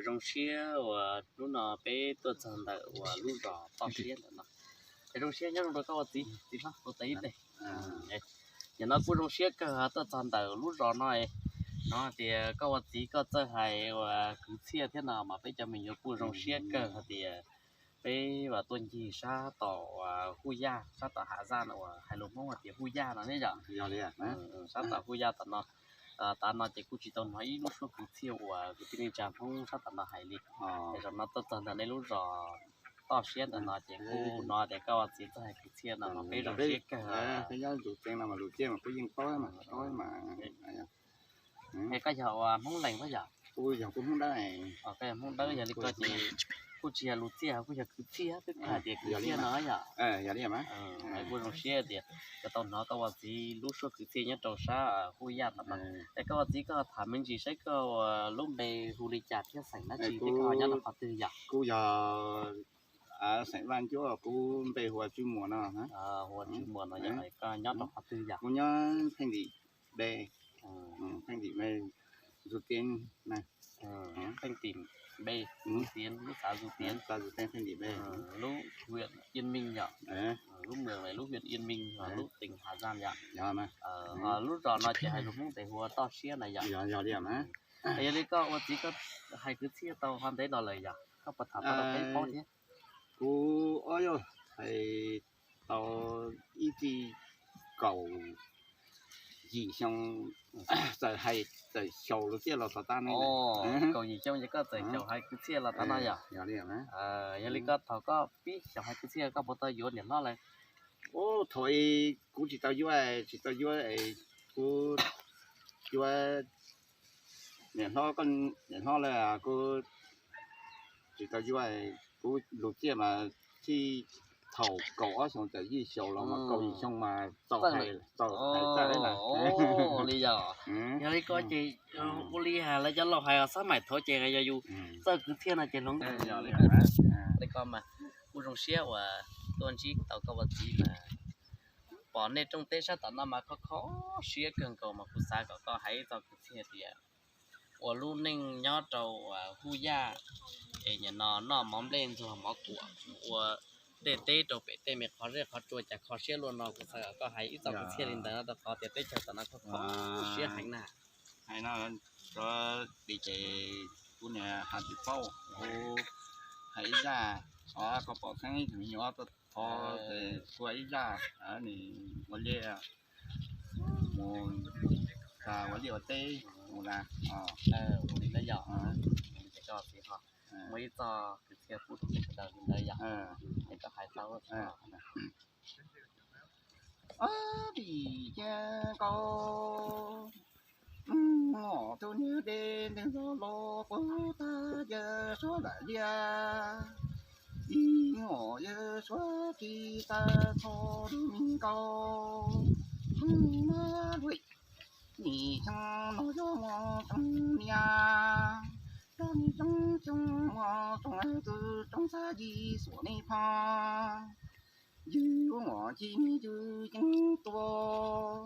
Zoo siab uas hnub no peb tuaj txog ntawm uas lub zos Toj Siab ntawm no. Es zoo siab nyob zoo rau koj ua txiv, txiv hlob ua tau ib pliag. Nim no kuj zoo siab kawg tuaj txog ntawm lub zos no. No hais tias koj ua txiv koj txawj hais uas kwv txhiaj thiab no mas peb cov me nyuam kuj zoo siab kawg hais tias peb uas tuaj ncig sab tom uas Huj Yaj, sab tom Hav Zaj no uas hais lus Hmoob hais tias Huj Yaj no ne yom. Sab tom Huj Yaj tom no, tav no ces kuj tsis tau hnov ib lub suab kwv txhiaj uas kwv tij neej tsa Hmoob sab tom no hais li. Es zaum no tuaj txog ntawm nej lub zos Toj Siab ntawm no ces kuj hnov tias koj ua txiv txawj hais kwv txhiaj no mas peb zoo siab kawg. Peb nyob tus tsev no mas lus txiaj mas peb yeej paub mas paub mas. Es koj yog ua Hmoob Lees puas yog? Kuv yog kuv Hmoob Dawb. Koj yog Hmoob Dawb, yog li koj ces kuj tsis yog lus txiaj, kuj yog kwv txhiaj, twb hais tias kwv txhiaj no yom. Kuj zoo siab tias koj tau hnov koj ua txiv lub suab kwv txhiaj nyob rau sab Huj Yaj tom no. Es koj ua txiv koj tham me ntsis saib koj ua lub npe hu li cas thiab xeem dab tsi thiab koj nyob rau qhov twg yom? Kuv yog xeem Vaj Ncuab, kuv npe hu ua Tswv Muas no. Hu ua Tswv Muas no yog koj nyob rau qhov twg yom? Kuv nyob Pheej Dim Npe, Pheej Dim Npe, Zus Tiav na. Pheej Dim Npe, Zus Tiav, lub xav Zus Tiav, xav Zus Tiav, Pheej Dim Npe, lub huyện Yên Minh yom. Lub mường này lub huyện Yên Minh, lub tỉnh Hà Giang yom. Lub zos no ces hais lus Hmoob tes hu ua Toj Siab na yom. Yog li koj ua txiv koj hais kwv txhiaj tau qhov ntev no lawm yom, koj puas tham tau rau peb paub thiab? Kuv ob yog hais tau ib txij kaum yim xyoo, txawm hais txawm xyaum lus txiaj los txog tav no. Kaum yim xyoo ces koj txawm xyaum hais kwv txhiaj los tav no yom? Yog li koj thaum koj pib xyaum hais kwv txhiaj koj puas tau yuav niam hlob lawm? Ub, thaum kuv tsis tau yuav, tsis tau yuav, kuv yuav niam hlob, niam hlob lawm kuv tsis tau yuav. Kuv lus txiaj mas txij thaum kaum ob xyoo txawm yim xyaum los mas kaum yim xyoo mas txaus hais, txaus hais txawj na. Li yog, yog li koj ces ua li lawv cov laus hais os, xab maim thaud ces yog yus txawj kwv txhiaj no ces hloov. Li koj mas kuj zoo siab uas tuaj ntsib tau koj ua txiv mas pom nej rooj teb sab tom no mas kho kho siab kawg nkaus mas kuv xav kom koj hais ib txoj kwv txhiaj tias ua lub neej nyob rau Huj Yaj es nim no noj mov nplej ntxuag mov kuam ua tej teb rau pem tej me qhov zej qhov tsua cas kho siab luaj no, kuv xav kom koj hais ib txoj kwv txhiaj li ntawd no rau qhov tias teb chaws tom no kho kho siab heev na. Hais no, cov tim ces kuv niam hais tsis paub, kuv hais ib zaj, koj pom xeeb ib tug me nyuam thov ces kuv hais ib zaj, nws ua liaj mus, ua liaj ua teb mus na. Ua li ntawd yog, muaj ib txoj kwv txhiaj pub rau peb sawv daws li ntawd yog, es koj hais tau. Vim cia nkaus tus niag de ntws los los puag ta yawg suav lawm liaj. Ib uas yawg suav tsis tawm txog lub me nkaus. Tus niag luj nim xyoo no yog mus tsoom niam, rau nim tsoom xyoo mus tsoom leej txwm tsoom xab yim xuam nej phaj. Yus uas ci yus yeej tuag,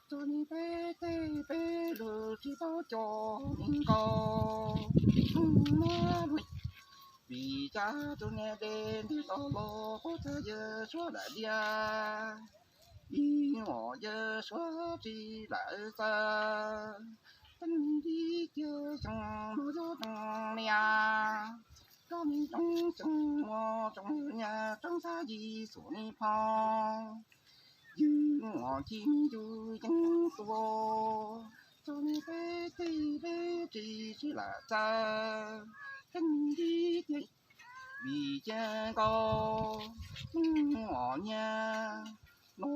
txog niag peb tej peb lug tsis tau coj me nkaus. Tus niag luj, vim cas tus niag de ntws los los puag ta yawg suav lawm liaj. Ib uas yawg suav tsis lawm txawj, teej ib cia xyoo no yog tsoom niam, rau nim tsoom xyoo mus tsoom niam tsoom xab yim xuam nej phaj. Yus uas ci yus yeej tuag, txog niag peb tej peb tsis sib lam txawj, teej ib cia vim cia nkaus. Uas niag no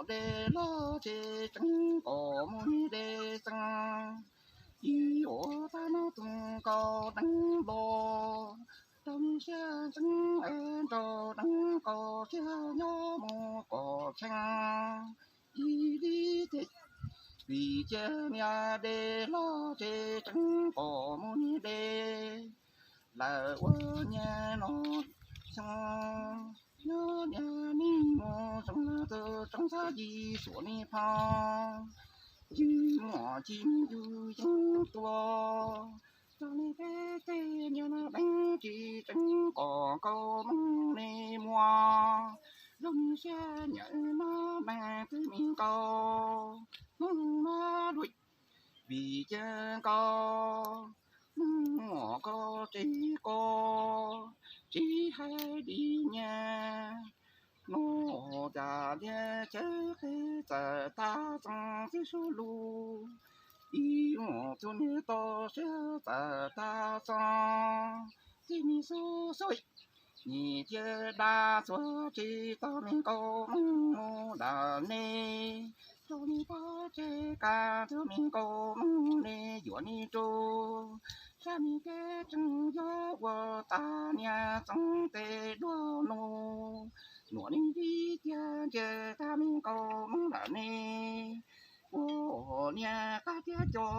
de loj tsev tseem kom muaj niag de xees. Ib uas tag no tus nkaus deev los, rau niag siab ntxeev es nrau deev nkaus siab nyob mus kom tshee. Ib li thiaj vim cia niag de loj tsev tseem kom muaj niag de lawm ua niag no xyoo. Nyob niag nej mus tsoom leej txwm tsoom xab yim xuam nej phaj, yus uas ci yus yeej tuag, txog niag peb tej kom nkauj Hmoob nej muaj zoo siab nyiam mab neeg twg me nkauj Hmoob mab luj. Vim cia nkauj Hmoob muaj nkauj tsis koj tsis hais li nyias. Nuj cas liab chaw qis txawm tag txoos txij sub lug, ib ua tug niag toj siab txawm tag txoos txij me xub xub. Nim thiab dab txuag tsis tau me nkauj Hmoob mus dam nej, rau nej pov tseg kaj tug me nkauj Hmoob nej yuav nej rub. Sab me kab tseem yuav ua tas niag txoov tes duab nus, nuam nej vib tiag ntshe tag me nkauj Hmoob dam nej. Ua niag qab tiab co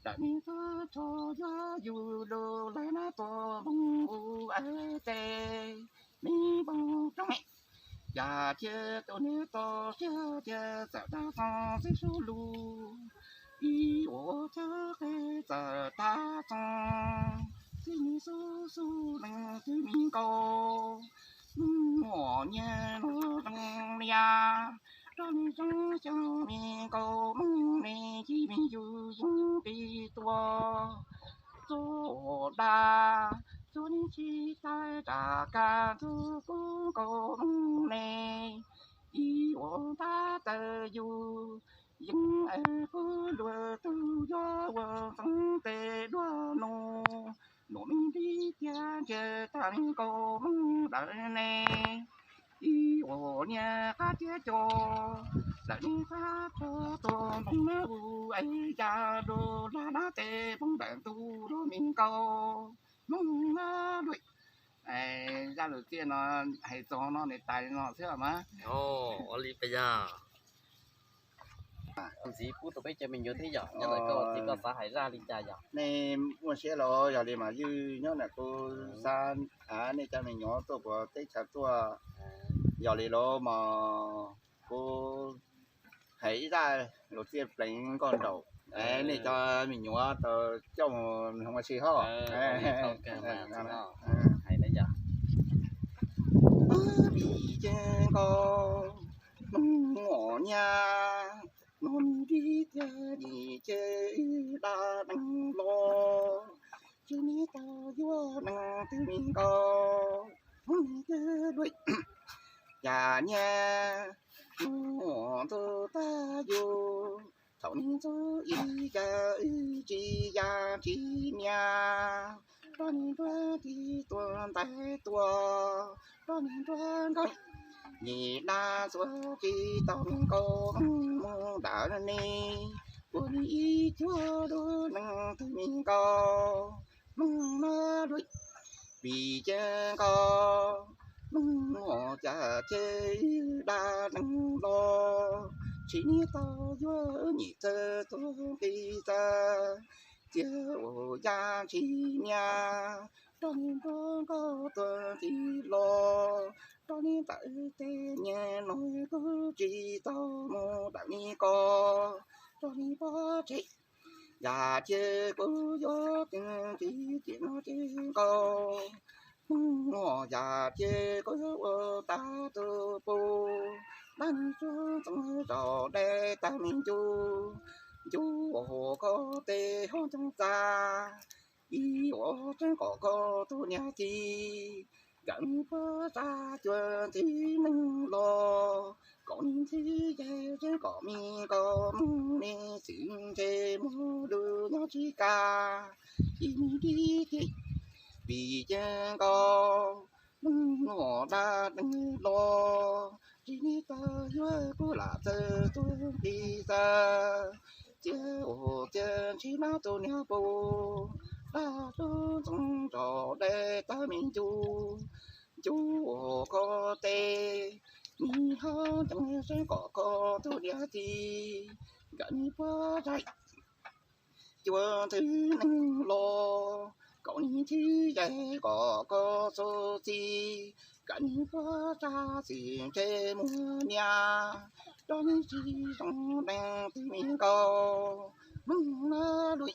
dam nej txhob tso yuav yus lug lawm nab tuaj Hmoob u es tes me Hmoob roob me. Yam thiab tus niag toj siab thiab txawm tag txoos txij sub lug, ib ua chaw qis txawm tag txoos txij me xub xub leej twg me nkauj Hmoob muaj nyias nuj zoo liab, rau nej zoo xyoo me nkauj Hmoob nej ncig me yus yeej qis tuaj txuj dab txuag nej tsis tau tsam kaj tug kuv nkauj Hmoob nej ib ua ntab tawm yus yeej es kuv luag tug yuav ua txoov tes duab nus, nuam me vib tiag ntshe tag me nkauj Hmoob dam nej. Ib ua niag qab tiab co dam nej qab tso tuaj Hmoob nab u es ya lug lag nab tes Hmoob dam ntug rau me nkauj Hmoob nab luj. Zaj lus txiaj no hais txog no nws tas li no xwb mas. Ua li pas yog ntxiv pub tau peb cov me nyuam thiab yom, nyob ntawm koj txiv koj xav hais zaj li cas yom? Nej muaj siab los yog li mas ywj nyob ntawm kuv xav nej cov me nyuam tuaj puas teb chaws tuaj. Yog li los mas kuv hais ib zaj lus txiaj pleev nkauj nraum, nej cov me nyuam tau coj mus hloov ua si hos. Vim ces nkauj Hmoob muaj nyias, nuam me vib tiag vim ces wb dab neeg los, tsis neb tau yuav neeg twg me nkauj Hmoob twg luj. Yam nyias muaj ntuj tag yus, thaum neb ntxub ib yam wb tsis yam tsis nias, rau neb nruab tig tuaj ntais tuaj, rau neb nruab nkaus. Nim dab txuag tsis tau me nkauj Hmoob mus dam neb, ua neb ib cuag lub neej twg me nkauj Hmoob nab luj. Vim ces nkauj Hmoob muaj cas ces wb dab neeg los, tsis neb tau yuav wb nyim txawj tuag nqis txawj, txiav ua yam tsis nias, rau neb nruab nkaus tuaj ntxiv los, rau neb ntawm tej niag no kuv tsis tau mus dam neb ko, rau neb pov tseg. Yam ces kuv yuav tsis nqis ces no ces nkauj Hmoob muaj, yam ces kuv yuav ua tag tus pus, dab neeg tsuag txoov zaum dai tag me ncu, ncu ua koj tej hauv ncoo txaj, ib ua tseeb kom koj tus niam txiv, nkawd me puab tsa cuag ntxiv neeg los, kom neb ntxhib yag tseeb kom me nkauj Hmoob neb txiv ntshe muaj lus nyob tsis kaj ib me ntsis thiab. Vim ces nkauj Hmoob muaj dab neeg los, tsis neb tau yuav kuv lam txawj tuag nqis txawj, txiav ua txiav ntshis nab tus niag pus, dab neeg tsuag txoov zaum dai tag me ncu, ncu ua koj tej me hauv ncoo tseeb kom koj tus niam txiv, nkawd me puab tsa cuag ntxiv neeg los, kom neb ntxhib yag kom koj txuj txi, nkawd me puab tsa txim ntshe muaj niam, rau neb tsis zoo neeg twg me nkauj Hmoob nab luj.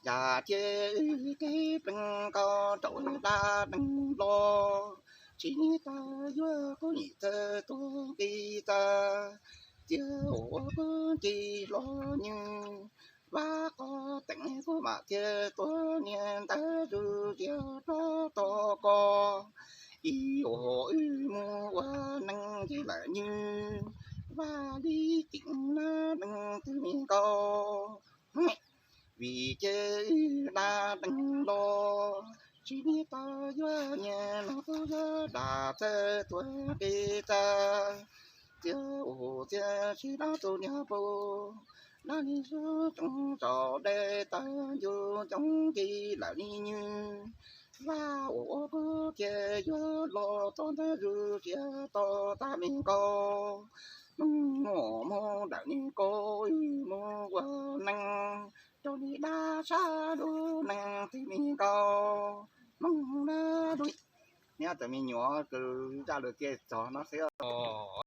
Yam ces wb kev plees nkaus rau dab neeg los, tsis niaj tag yuav kub nyim txawj tuag nqi txawj, txiav ua kub ci los nywj. Vaj qos teem kub mam thiaj tuag niag ntawd zus zias rov tom kos. Ib uas wb mus ua neeg ces lawm nywj, vaj li ceem na neeg twg me nkaus. Vim ces wb dab neeg los, tsis niaj tag yuav niag no kub yuav dab txawj tuag nqi txawj, txiav ua txiav tsis dab tus niag pus, dab li xub tsoom tsaus dej tawg ncu coob nqi lawm li nywj. Vaj uas ua kub thiaj yuav los txog ntawd zus zias tom tag me nkaus. Mus mus dawm li nkaus wb mus ua neeg, rau li dab sab lub neeg twg me nkaus. Mus na lub, neb cov me nyuam kws zaj lus tiaj txog no xwb os.